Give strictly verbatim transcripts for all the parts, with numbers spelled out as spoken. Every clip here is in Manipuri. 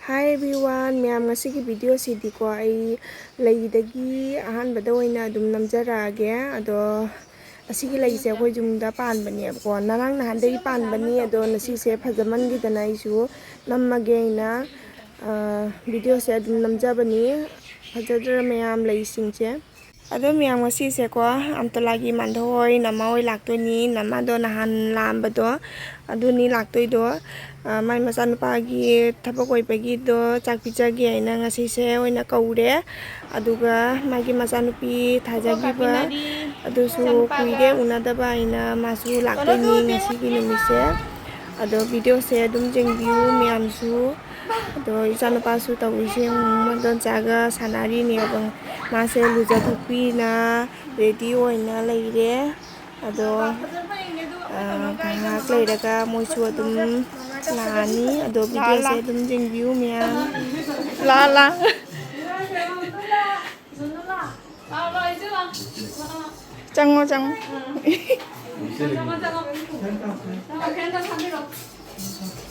Hi everyone, ꯃꯌꯥꯝ, ꯉꯁꯤꯒꯤ ꯚꯤꯗꯤꯑꯣꯁꯤꯗꯤꯀꯣ, ꯑꯩ ꯂꯩꯗꯒꯤ ꯑꯍꯥꯟꯕꯗ ꯑꯣꯏꯅ ꯑꯗꯨꯝ ꯅꯝꯖꯔꯛꯑꯒꯦ꯫ ꯑꯗꯣ ꯑꯁꯤꯒꯤ ꯂꯩꯁꯦ ꯑꯩꯈꯣꯏ ꯌꯨꯝꯗ ꯄꯥꯟꯕꯅꯦꯕꯀꯣ, ꯉꯔꯥꯡ ꯅꯍꯥꯟꯗꯒꯤ ꯄꯥꯟꯕꯅꯤ꯫ ꯑꯗꯣ ꯉꯁꯤꯁꯦ ꯐꯖꯃꯟꯈꯤꯗꯅ ꯑꯩꯁꯨ ꯅꯝꯃꯒꯦ ꯍꯥꯏꯅ, ꯑ, ꯚꯤꯗꯤꯑꯣꯁꯦ ꯑꯗꯨꯝ ꯅꯝꯖꯕꯅꯤ꯫ ꯐꯖꯗ꯭ꯔ ꯃꯌꯥꯝ, ꯂꯩꯁꯤꯡꯁꯦ? ꯑꯗꯣ ꯃꯌꯥꯝ, ꯉꯁꯤꯁꯦꯀꯣ, ꯑꯝꯇꯂꯥꯒꯤ ꯃꯥꯟꯙꯧ ꯍꯣꯏ, ꯅꯃꯥ ꯍꯣꯏ ꯂꯥꯛꯇꯣꯏꯅꯤ꯫ ꯅꯃꯥꯗꯣ ꯅꯍꯥꯟ ꯂꯥꯛꯑꯝꯕꯗꯣ, ꯑꯗꯨꯅꯤ ꯂꯥꯛꯇꯣꯏꯗꯣ꯫ ꯑ, ꯃꯥꯏ ꯃꯆꯥꯅꯨꯄꯥꯒꯤ ꯊꯕꯛ ꯑꯣꯏꯕꯒꯤꯗꯣ ꯆꯥꯛ ꯄꯤꯖꯒꯦ ꯍꯥꯏꯅ ꯉꯁꯤꯁꯦ ꯑꯣꯏꯅ ꯀꯧꯔꯦ꯫ ꯑꯗꯨꯒ ꯃꯥꯒꯤ ꯃꯆꯥꯅꯨꯄꯤ ꯊꯥꯖꯈꯤꯕ ꯑꯗꯨꯁꯨ ꯀꯨꯏꯔꯦ ꯎꯅꯗꯕ ꯍꯥꯏꯅ ꯃꯥꯁꯨ ꯂꯥꯛꯇꯣꯏꯅꯤ ꯉꯁꯤꯒꯤ ꯅꯨꯃꯤꯠꯁꯦ꯫ ꯑꯗꯣ ꯚꯤꯗꯤꯑꯣꯁꯦ ꯑꯗꯨꯝ ꯌꯦꯡꯕꯤꯌꯨ ꯃꯌꯥꯝꯁꯨ꯫ ꯑꯗꯣ ꯏꯆꯥꯅꯨꯄꯥꯁꯨ ꯇꯧꯔꯤꯁꯦ ꯌꯦꯡꯉꯨ, ꯃꯗꯣꯟꯆꯥꯒ ꯁꯥꯟꯅꯔꯤꯅꯦꯕ꯫ ꯃꯥꯁꯦ ꯂꯨꯖꯊꯣꯛꯄꯤꯅ ꯔꯦꯗꯤ ꯑꯣꯏꯅ ꯂꯩꯔꯦ꯫ ꯑꯗꯣ, ꯑ, ꯉꯥꯏꯍꯥꯛ ꯂꯩꯔꯒ ꯃꯣꯏꯁꯨ ꯑꯗꯨꯝ ꯂꯥꯛꯑꯅꯤ꯫ ꯑꯗꯣ ꯚꯤꯗꯤꯑꯣꯁꯦ ꯑꯗꯨꯝ ꯌꯦꯡꯕꯤꯌꯨ ꯃꯌꯥꯝ꯫ ꯂꯥ, ꯂꯥ꯫ ꯆꯪꯉꯣ, ꯆꯪꯉꯣ꯫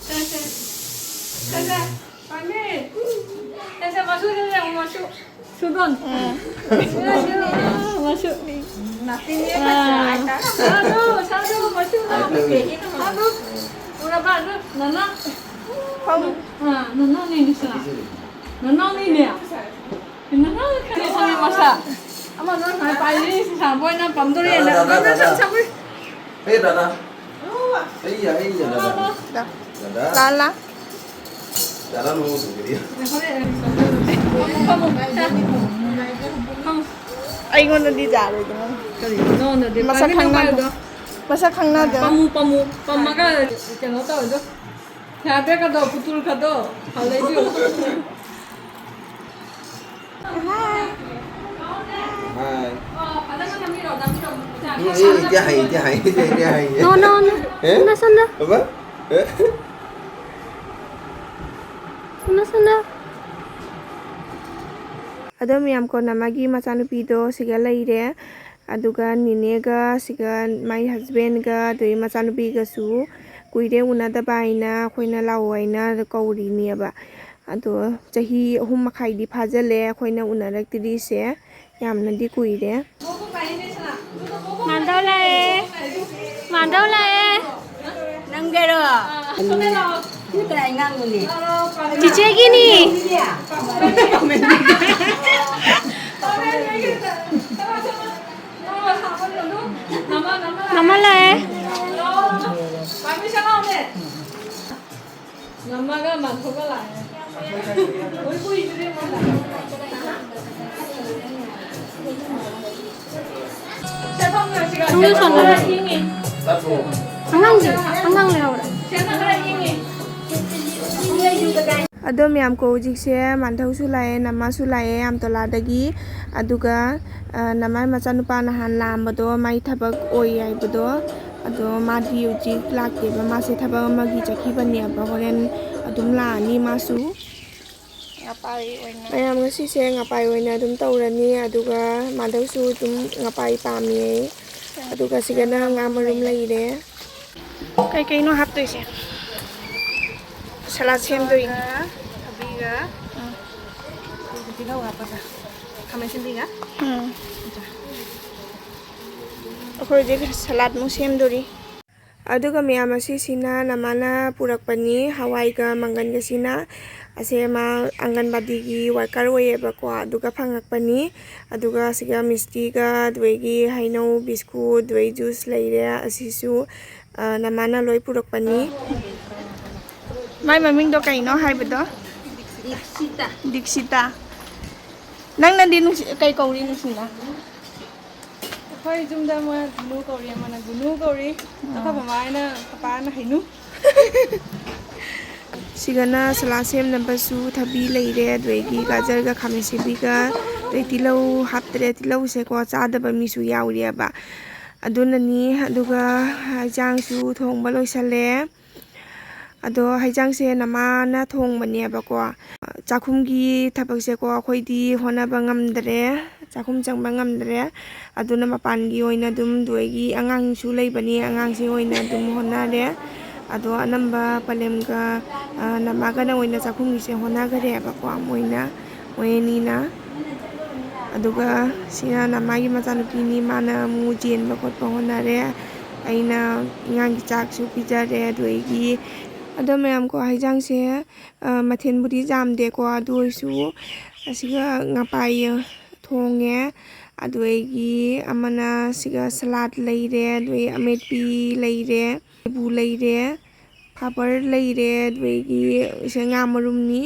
ꯁꯦ, ꯁꯦ꯫ ꯁꯦ, ꯁꯦ꯫ ꯄꯥꯝꯃꯤ꯫ ꯁꯦ, ꯁꯦ, ꯃꯆꯨ, ꯁꯦ, ꯁꯦ, ꯃꯆꯨ꯫ ꯁꯨꯗꯣꯟ꯫ ꯎꯝ꯫ ꯃꯆꯨ꯫ ꯅꯥꯄꯤꯅꯦ꯫ ꯑꯥ꯫ ꯁꯥꯗꯨ, ꯁꯥꯗꯨ, ꯃꯆꯨ꯫ ꯁꯥꯗꯨ꯫ ꯎꯔꯕ? ꯑꯗꯨ ꯅꯅꯥꯎ꯫ ꯐꯝ꯫ ꯑꯥ, ꯅꯅꯥꯎꯅꯤꯅꯦ ꯁꯤꯅ꯫ ꯅꯅꯥꯎꯅꯤꯅꯦ꯫ ꯅꯅꯥꯎ ꯈꯪꯉꯦ, ꯈꯪꯉꯦ ꯃꯁꯛ꯫ ꯑꯃ ꯅꯪ ꯁꯨꯃꯥꯏꯅ ꯄꯥꯏꯔꯤ, ꯁꯤ ꯁꯥꯕ ꯑꯣꯏꯅ ꯄꯝꯗꯣꯔꯦꯅ꯫ ꯗꯥ, ꯗꯥ, ꯗꯥ, ꯗꯥ, ꯗꯥ꯫ ꯁꯝ, ꯁꯝ, ꯁꯝ꯫ ꯑꯦ, ꯗꯥꯗꯥ꯫ ꯑꯩ ꯌꯥ, ꯑꯩ ꯌꯥ, ꯗꯥꯗꯥ꯫ ꯗꯥ꯫ ꯗꯥꯗꯥ꯫ ꯂꯥ, ꯂꯥ꯫ ꯗꯥꯗꯥ ꯅꯣꯡ ꯆꯨꯒꯅꯤ꯫ ꯐꯝꯃꯨ, ꯐꯝꯃꯨ꯫ ꯑꯩꯉꯣꯟꯗꯗꯤ ꯌꯥꯔꯣꯏꯗꯅ꯫ ꯀꯔꯤ? ꯅꯉꯣꯟꯗꯗꯤ ꯃꯁꯛ ꯄꯥꯏꯃꯤꯟꯅꯧ ꯈꯪꯅꯗꯦ꯫ ꯄꯥꯏꯌꯨꯗꯣ꯫ ꯃꯁꯛ ꯈꯪꯅꯗꯦ꯫ ꯄꯝꯃꯨ, ꯄꯝꯃꯨ꯫ ꯄꯝꯃꯒ ꯀꯩꯅꯣ ꯇꯧꯔꯤꯗꯣ꯫ ꯁꯥꯕꯦꯛꯀꯗꯣ, ꯄꯨꯇꯨꯜꯒꯗꯣ꯫ ꯍꯜꯂꯛꯏꯗꯣ꯫ ꯍꯥꯏ꯫ ꯍꯥꯏ꯫ ꯎꯝ, ꯑꯦ, ꯏꯆꯦ ꯍꯥꯏ, ꯏꯆꯦ ꯍꯥꯏ, ꯏꯆꯦ, ꯏꯆꯦ ꯍꯥꯏ, ꯏꯆꯦ꯫ No, no, no. ꯑꯦ? ꯁꯣꯝꯗ, ꯁꯣꯝꯗ꯫ ꯕꯕꯥ? ꯑꯦ? ꯁꯣꯝꯗ, ꯁꯣꯝꯗ꯫ ꯑꯗꯣ ꯃꯌꯥꯝ, ꯀꯣꯟꯅ ꯃꯥꯒꯤ ꯃꯆꯥꯅꯨꯄꯤꯗꯣ ꯁꯤꯒ ꯂꯩꯔꯦ꯫ ꯑꯗꯨꯒ ꯅꯤꯅꯦꯒ ꯁꯤꯒ ꯃꯥꯏ husbandꯒ ꯑꯗꯩ ꯃꯆꯥꯅꯨꯄꯤꯒꯁꯨ ꯀꯨꯏꯔꯦ ꯎꯅꯗꯕ ꯍꯥꯏꯅ ꯑꯩꯈꯣꯏꯅ ꯂꯥꯛꯑꯣ ꯍꯥꯏꯅ ꯀꯧꯔꯤꯅꯦꯕ꯫ ꯑꯗꯣ ꯆꯍꯤ ꯑꯍꯨꯝ ꯃꯈꯥꯏꯗꯤ ꯐꯥꯖꯤꯜꯂꯦ ꯑꯩꯈꯣꯏꯅ ꯎꯅꯔꯛꯇ꯭ꯔꯤꯁꯦ, ꯌꯥꯝꯅꯗꯤ ꯀꯨꯏꯔꯦ꯫ ꯃꯥꯟꯗꯧ ꯂꯥꯛꯑꯦ, ꯃꯥꯟꯗꯧ ꯂꯥꯛꯑꯦ꯫ ꯅꯪꯒꯔꯣ? ꯁꯤ ꯀꯅꯥꯏ ꯑꯉꯥꯡꯅꯣꯅꯦ? ꯆꯤꯆꯦꯒꯤꯅꯤ꯫ ꯃꯃꯥ ꯂꯥꯛꯑꯦ꯫ ꯅꯝꯃꯒ ꯃꯥꯟꯊꯣꯛꯑꯒ ꯂꯥꯛꯑꯦ꯫ ꯎꯏ, ꯀꯨꯏꯗ꯭ꯔꯤ ꯃꯣꯏꯅ꯫ ꯁꯦ, ꯐꯝꯃꯤꯟꯅꯁꯤꯔꯣ? ꯁꯦ, ꯐꯝꯃꯤꯟꯅꯁꯤꯔꯣ? ꯑꯉꯥꯡꯁꯦ, ꯑꯉꯥꯡ ꯂꯩꯍꯧꯔꯦ꯫ ꯁꯦ, ꯅꯪ ꯈꯔ ꯏꯪꯉꯤ꯫ ꯑꯗꯣ ꯃꯌꯥꯝ ꯀꯣ, ꯍꯧꯖꯤꯛꯁꯦ ꯃꯥꯟꯙꯧꯁꯨ ꯂꯥꯛꯑꯦ, ꯅꯃꯥꯁꯨ ꯂꯥꯛꯑꯦ ꯑꯝꯇꯣꯂꯥꯗꯒꯤ꯫ ꯑꯗꯨꯒ, ꯑ, ꯅꯃꯥꯏ ꯃꯆꯥꯅꯨꯄꯥ ꯅꯍꯥꯟ ꯂꯥꯛꯑꯝꯕꯗꯣ, ꯃꯥꯏ ꯊꯕꯛ ꯑꯣꯏ ꯍꯥꯏꯕꯗꯣ, ꯑꯗꯣ ꯃꯥꯗꯤ ꯍꯧꯖꯤꯛ ꯂꯥꯛꯇꯦꯕ, ꯃꯥꯁꯦ ꯊꯕꯛ ꯑꯃꯒꯤ ꯆꯠꯈꯤꯕꯅꯦꯕ꯫ ꯍꯣꯔꯦꯟ ꯑꯗꯨꯝ ꯂꯥꯛꯑꯅꯤ ꯃꯥꯁꯨ꯫ ꯉꯄꯥꯏ ꯑꯣꯏꯅ꯫ ꯃꯌꯥꯝ ꯉꯁꯤꯁꯦ ꯉꯄꯥꯏ ꯑꯣꯏꯅ ꯑꯗꯨꯝ ꯇꯧꯔꯅꯤ, ꯑꯗꯨꯒ ꯃꯥꯙꯧꯁꯨ ꯑꯗꯨꯝ ꯉꯄꯥꯏ ꯄꯥꯝꯃꯦ꯫ ꯑꯗꯨꯒ ꯁꯤꯒꯅ ꯉꯥ ꯃꯔꯨꯝ ꯂꯩꯔꯦ꯫ ꯀꯩꯀꯩꯅꯣ ꯍꯥꯞꯇꯣꯏꯁꯦ? ꯁꯂꯥꯗ ꯁꯦꯝꯗꯣꯏꯅꯦ꯫ ꯊꯕꯤꯒ, ꯎꯝ꯫ ꯇꯤꯜꯍꯧ ꯍꯥꯞꯄꯒ, ꯈꯥꯃꯦꯟ ꯑꯁꯤꯟꯕꯤꯒ꯫ ꯎꯝ꯫ ꯑꯩꯈꯣꯏ ꯍꯧꯖꯤꯛ ꯁꯂꯥꯗꯃꯨꯛ ꯁꯦꯝꯗꯣꯔꯤ꯫ ꯑꯗꯨꯒ ꯃꯌꯥꯝ ꯑꯁꯤꯁꯤꯅ ꯅꯃꯥꯅ ꯄꯨꯔꯛꯄꯅꯤ, ꯍꯋꯥꯏꯒ ꯃꯪꯒꯟꯒꯁꯤꯅ꯫ ꯑꯁꯦ ꯃꯥ ꯑꯪꯒꯟꯕꯥꯗꯤꯒꯤ ꯋꯥꯔꯀꯔ ꯑꯣꯏꯌꯦꯕꯀꯣ, ꯑꯗꯨꯒ ꯐꯪꯉꯛꯄꯅꯤ꯫ ꯑꯗꯨꯒ ꯑꯁꯤꯒ ꯃꯤꯁꯇꯤꯒ, ꯑꯗꯨꯗꯒꯤ ꯍꯩꯅꯧ, ꯕꯤꯁꯀꯨꯠ, ꯑꯗꯨꯗꯒꯤ ꯖꯨꯁ ꯂꯩꯔꯦ꯫ ꯑꯁꯤꯁꯨ, ꯑ, ꯅꯃꯥꯅ ꯂꯣꯏ ꯄꯨꯔꯛꯄꯅꯤ꯫ ꯃꯥꯏ ꯃꯃꯤꯡꯗꯣ ꯀꯩꯅꯣ ꯍꯥꯏꯕꯗꯣ? ꯗꯤꯛꯁꯤꯇꯥ꯫ ꯗꯤꯛꯁꯤꯇꯥ꯫ ꯅꯪꯅꯗꯤ ꯅꯨꯡꯁꯤ-, ꯀꯩ ꯀꯧꯔꯤ ꯅꯨꯡꯁꯤꯅ? ꯑꯩꯈꯣꯏ ꯌꯨꯝꯗ ꯑꯃ ꯒꯨꯅꯨ ꯀꯧꯔꯤ, ꯑꯃꯅ ꯒꯨꯅꯨ ꯀꯧꯔꯤ꯫ ꯑꯩꯈꯣꯏ ꯃꯃꯥ ꯍꯥꯏꯅ, ꯄꯄꯥꯅ ꯍꯩꯅꯨ꯫ ꯁꯤꯒꯅ ꯁꯂꯥꯗ ꯁꯦꯝꯅꯕꯁꯨ ꯊꯕꯤ ꯂꯩꯔꯦ, ꯑꯗꯨꯗꯒꯤ ꯒꯥꯖꯔꯒ ꯈꯥꯃꯦꯟ ꯑꯁꯤꯟꯕꯤꯒ, ꯑꯗꯩ ꯇꯤꯜꯍꯧ ꯍꯥꯞꯇ꯭ꯔꯦ꯫ ꯇꯤꯜꯍꯧꯁꯦꯀꯣ ꯆꯥꯗꯕ ꯃꯤꯁꯨ ꯌꯥꯎꯔꯤꯑꯕ, ꯑꯗꯨꯅꯅꯤ꯫ ꯑꯗꯨꯒ ꯍꯤꯟꯖꯥꯡꯁꯨ ꯊꯣꯡꯕ ꯂꯣꯏꯁꯜꯂꯦ꯫ ꯑꯗꯣ ꯍꯤꯟꯖꯥꯡꯁꯦ ꯅꯃꯥꯅ ꯊꯣꯡꯕꯅꯦꯕꯀꯣ꯫ ꯆꯥꯛꯈꯨꯝꯒꯤ ꯊꯕꯛꯁꯦꯀꯣ ꯑꯩꯈꯣꯏꯗꯤ ꯍꯣꯠꯅꯕ ꯉꯝꯗ꯭ꯔꯦ, ꯆꯥꯛꯈꯨꯝ ꯆꯪꯕ ꯉꯝꯗ꯭ꯔꯦ꯫ ꯑꯗꯨꯅ ꯃꯄꯥꯟꯒꯤ ꯑꯣꯏꯅ ꯑꯗꯨꯝ, ꯑꯗꯨꯗꯒꯤ ꯑꯉꯥꯡꯁꯨ ꯂꯩꯕꯅꯤ, ꯑꯉꯥꯡꯁꯤꯡ ꯑꯣꯏꯅ ꯑꯗꯨꯝ ꯍꯣꯠꯅꯔꯦ꯫ ꯑꯗꯣ ꯑꯅꯝꯕ ꯄꯂꯦꯝꯒ, ꯑ, ꯅꯃꯥꯒꯅ ꯑꯣꯏꯅ ꯆꯥꯛꯈꯨꯝꯒꯤꯁꯦ ꯍꯣꯠꯅꯈ꯭ꯔꯦꯕꯀꯣ, ꯃꯣꯏꯅ, ꯃꯣꯏ ꯑꯅꯤꯅ꯫ ꯑꯗꯨꯒ ꯁꯤꯅ ꯅꯃꯥꯒꯤ ꯃꯆꯥꯅꯨꯄꯤꯅꯤ, ꯃꯥꯅ ꯑꯃꯨꯛ ꯆꯦꯟꯕ ꯈꯣꯠꯄ ꯍꯣꯠꯅꯔꯦ, ꯑꯩꯅ ꯑꯉꯥꯡꯒꯤ ꯆꯥꯛꯁꯨ ꯄꯤꯖꯔꯦ꯫ ꯑꯗꯨꯗꯒꯤ ꯑꯗꯣ ꯃꯌꯥꯝꯀꯣ, ꯍꯩꯖꯥꯡꯁꯦ, ꯑ, ꯃꯊꯦꯜꯕꯨꯗꯤ ꯌꯥꯝꯗꯦꯀꯣ, ꯑꯗꯨ ꯑꯣꯏꯔꯁꯨ ꯑꯁꯤꯒ ꯉꯄꯥꯏ ꯊꯣꯡꯉꯦ, ꯑꯗꯨꯗꯒꯤ ꯑꯃꯅ ꯁꯤꯒ ꯁꯂꯥꯗ ꯂꯩꯔꯦ, ꯑꯗꯨꯗꯒꯤ ꯑꯃꯦꯠꯄꯤ ꯂꯩꯔꯦ, ꯂꯦꯕꯨ ꯂꯩꯔꯦ, ꯄꯥꯄꯔ ꯂꯩꯔꯦ, ꯑꯗꯨꯗꯒꯤ ꯁꯤ ꯉꯥ ꯃꯔꯨꯝꯅꯤ,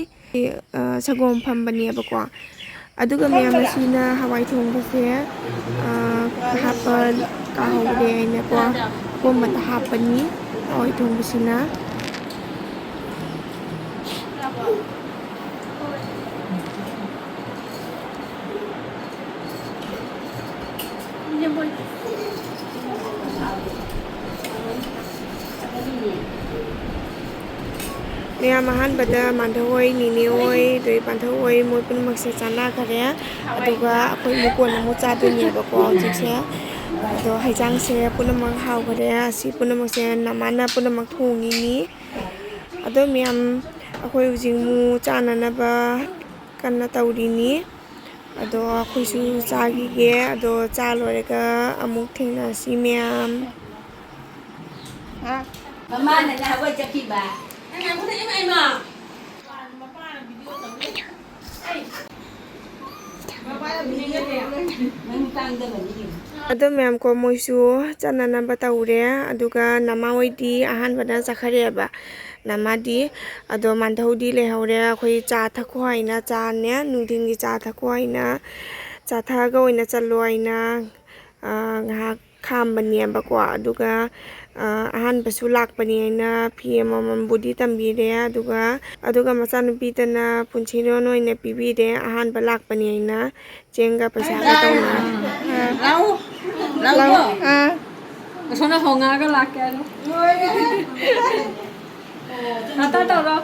ꯑ, ꯁꯒꯣꯝ ꯐꯝꯕꯅꯦꯕꯀꯣ꯫ ꯑꯗꯨꯒ ꯃꯌꯥꯝ ꯑꯁꯤꯅ ꯍꯋꯥꯏ ꯊꯣꯡꯕꯁꯦ, ꯑ, ꯍꯥꯞꯄ ꯀꯥꯍꯧꯔꯦ ꯍꯥꯏꯅꯀꯣ, ꯑꯄꯣꯝꯕꯇ ꯍꯥꯞꯄꯅꯤ ꯍꯋꯥꯏ ꯊꯣꯡꯕꯁꯤꯅ꯫ ꯃꯌꯥꯝ ꯑꯍꯥꯟꯕꯗ ꯃꯥꯟꯙꯧ ꯍꯣꯏ, ꯅꯤꯅꯦ ꯍꯣꯏ, ꯑꯗꯩ ꯄꯥꯟꯊꯧ ꯍꯣꯏ, ꯃꯣꯏ ꯄꯨꯝꯅꯃꯛꯁꯦ ꯆꯥꯟꯅꯈꯔꯦ꯫ ꯑꯗꯨꯒ ꯑꯩꯈꯣꯏ ꯑꯃꯨꯛ ꯀꯣꯟꯅ ꯑꯃꯨꯛ ꯆꯥꯗꯣꯏꯅꯦꯕꯀꯣ ꯍꯧꯖꯤꯛꯁꯦ꯫ ꯑꯗꯣ ꯍꯩꯖꯥꯡꯁꯦ ꯄꯨꯝꯅꯃꯛ ꯍꯥꯎꯈꯔꯦ꯫ ꯑꯁꯤ ꯄꯨꯝꯅꯃꯛꯁꯦ ꯅꯃꯥꯅ ꯄꯨꯝꯅꯃꯛ ꯊꯣꯡꯉꯤꯅꯤ꯫ ꯑꯗꯣ ꯃꯌꯥꯝ, ꯑꯩꯈꯣꯏ ꯍꯧꯖꯤꯛ ꯑꯃꯨꯛ ꯆꯥꯅꯅꯕ ꯀꯟꯅ ꯇꯧꯔꯤꯅꯤ꯫ ꯑꯗꯣ ꯑꯩꯈꯣꯏꯁꯨ ꯆꯥꯈꯤꯒꯦ꯫ ꯑꯗꯣ ꯆꯥ ꯂꯣꯏꯔꯒ ꯑꯃꯨꯛ ꯊꯦꯡꯅꯁꯤ ꯃꯌꯥꯝ꯫ ꯃꯃꯥꯅ ꯅꯍꯥꯟꯋꯥꯏ ꯆꯠꯈꯤꯕ꯫ ꯑꯗꯣ ꯃꯌꯥꯝ ꯀꯣ, ꯃꯣꯏꯁꯨ ꯆꯠꯅꯅꯕ ꯇꯧꯔꯦ꯫ ꯑꯗꯨꯒ ꯅꯃꯥ ꯍꯣꯏꯗꯤ ꯑꯍꯥꯟꯕꯅ ꯆꯠꯈ꯭ꯔꯦꯕ, ꯅꯃꯥꯗꯤ꯫ ꯑꯗꯣ ꯃꯥꯟꯙꯧꯗꯤ ꯂꯩꯍꯧꯔꯦ꯫ ꯑꯩꯈꯣꯏ ꯆꯥ ꯊꯛꯈꯣ ꯍꯥꯏꯅ, ꯆꯥꯅꯦ, ꯅꯨꯡꯊꯤꯟꯒꯤ ꯆꯥ ꯊꯛꯈꯣ ꯍꯥꯏꯅ, ꯆꯥ ꯊꯛꯑꯒ ꯑꯣꯏꯅ ꯆꯠꯂꯣ ꯍꯥꯏꯅ, ꯑ, ꯉꯥꯏꯍꯥꯛ ꯈꯥꯝꯕꯅꯦꯕꯀꯣ꯫ ꯑꯗꯨꯒ, ꯑ, ꯑꯍꯥꯟꯕꯁꯨ ꯂꯥꯛꯄꯅꯦ ꯍꯥꯏꯅ ꯐꯤ ꯑꯃꯃꯝꯕꯨꯗꯤ ꯇꯝꯕꯤꯔꯦ꯫ ꯑꯗꯨꯒ, ꯑꯗꯨꯒ ꯃꯆꯥꯅꯨꯄꯤꯗꯅ ꯄꯨꯟꯁꯤꯔꯣꯟ ꯑꯣꯏꯅ ꯄꯤꯕꯤꯔꯦ, ꯑꯍꯥꯟꯕ ꯂꯥꯛꯄꯅꯦ ꯍꯥꯏꯅ꯫ ꯆꯦꯡꯒ ꯄꯩꯁꯥꯒ ꯇꯧꯅ꯫ ꯂꯥꯛꯑꯣ꯫ ꯂꯥꯛꯑꯣ꯫ ꯑꯥ꯫ ꯑꯁꯣꯝꯅ ꯍꯣꯡꯉꯛꯑꯒ ꯂꯥꯛꯀꯦ ꯍꯥꯏꯔꯣ꯫ ꯉꯥꯛꯇ ꯇꯧꯔꯣ꯫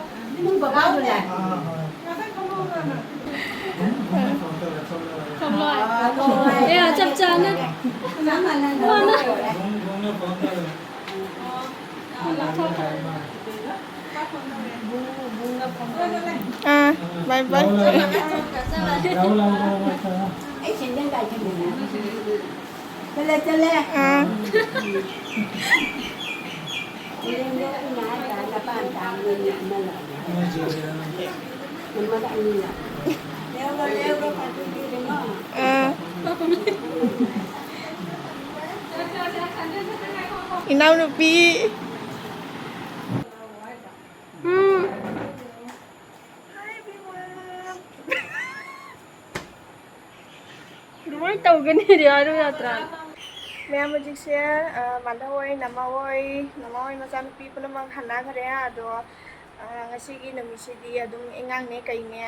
ꯊꯣꯛꯂꯛꯑꯣ꯫ ꯑꯦ, ꯆꯞ ꯆꯥꯅ꯫ ꯋꯥꯅ꯫ ꯑꯥ, bye bye. ꯑꯥ꯫ ꯑꯥ꯫ ꯏꯅꯥꯎꯅꯨꯄꯤ꯫ ꯎꯝ꯫ ꯑꯗꯨꯃꯥꯏꯅ ꯇꯧꯒꯅꯤ ꯍꯥꯏꯔꯨ ꯌꯥꯗ꯭ꯔꯥ? ꯃꯌꯥꯝ ꯍꯧꯖꯤꯛꯁꯦ, ꯑ, ꯃꯥꯗꯔ ꯍꯣꯏ, ꯅꯃꯥ ꯍꯣꯏ, ꯅꯃꯥ ꯍꯣꯏ ꯃꯆꯥꯅꯨꯄꯤ ꯄꯨꯝꯅꯃꯛ ꯍꯟꯅꯈ꯭ꯔꯦ꯫ ꯑꯗꯣ, ꯑ, ꯉꯁꯤꯒꯤ ꯅꯨꯃꯤꯠꯁꯤꯗꯤ ꯑꯗꯨꯝ ꯏꯉꯥꯡꯅꯦ ꯀꯩꯅꯦ,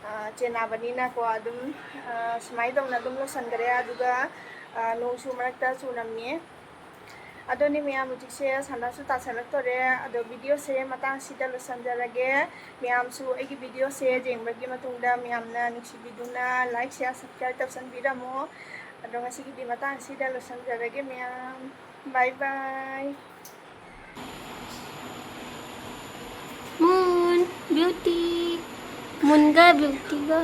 ꯑ, ꯆꯦꯟꯅꯕꯅꯤꯅꯀꯣ, ꯑꯗꯨꯝ, ꯑ, ꯁꯨꯃꯥꯏꯅ ꯇꯧꯅ ꯑꯗꯨꯝ ꯂꯣꯏꯁꯤꯟꯈ꯭ꯔꯦ꯫ ꯑꯗꯨꯒ, ꯑ, ꯅꯣꯡꯁꯨ ꯃꯔꯛꯇ ꯆꯨꯔꯝꯃꯤ꯫ ꯑꯗꯨꯅꯤ ꯃꯌꯥꯝ, ꯍꯧꯖꯤꯛꯁꯦ ꯁꯥꯟꯅꯁꯨ ꯇꯥꯁꯜꯂꯛꯇꯣꯔꯦ꯫ ꯑꯗꯣ videoꯁꯦ ꯃꯇꯥꯡꯁꯤꯗ ꯂꯣꯏꯁꯤꯟꯖꯔꯒꯦ꯫ ꯃꯌꯥꯝꯁꯨ ꯑꯩꯒꯤ videoꯁꯦ ꯌꯦꯡꯕꯒꯤ ꯃꯇꯨꯡꯗ ꯃꯌꯥꯝꯅ ꯅꯨꯡꯁꯤꯕꯤꯗꯨꯅ like, share, subscribe ꯇꯧꯁꯟꯕꯤꯔꯝꯃꯣ꯫ ꯑꯗꯣ ꯉꯁꯤꯒꯤꯗꯤ ꯃꯇꯥꯡꯁꯤꯗ ꯂꯣꯏꯁꯤꯟꯖꯔꯒꯦ ꯃꯌꯥꯝ꯫ Bye bye꯫ Moon, Beauty. ꯃꯨꯟꯒ ꯕ꯭ꯌꯨꯇꯤꯒ꯫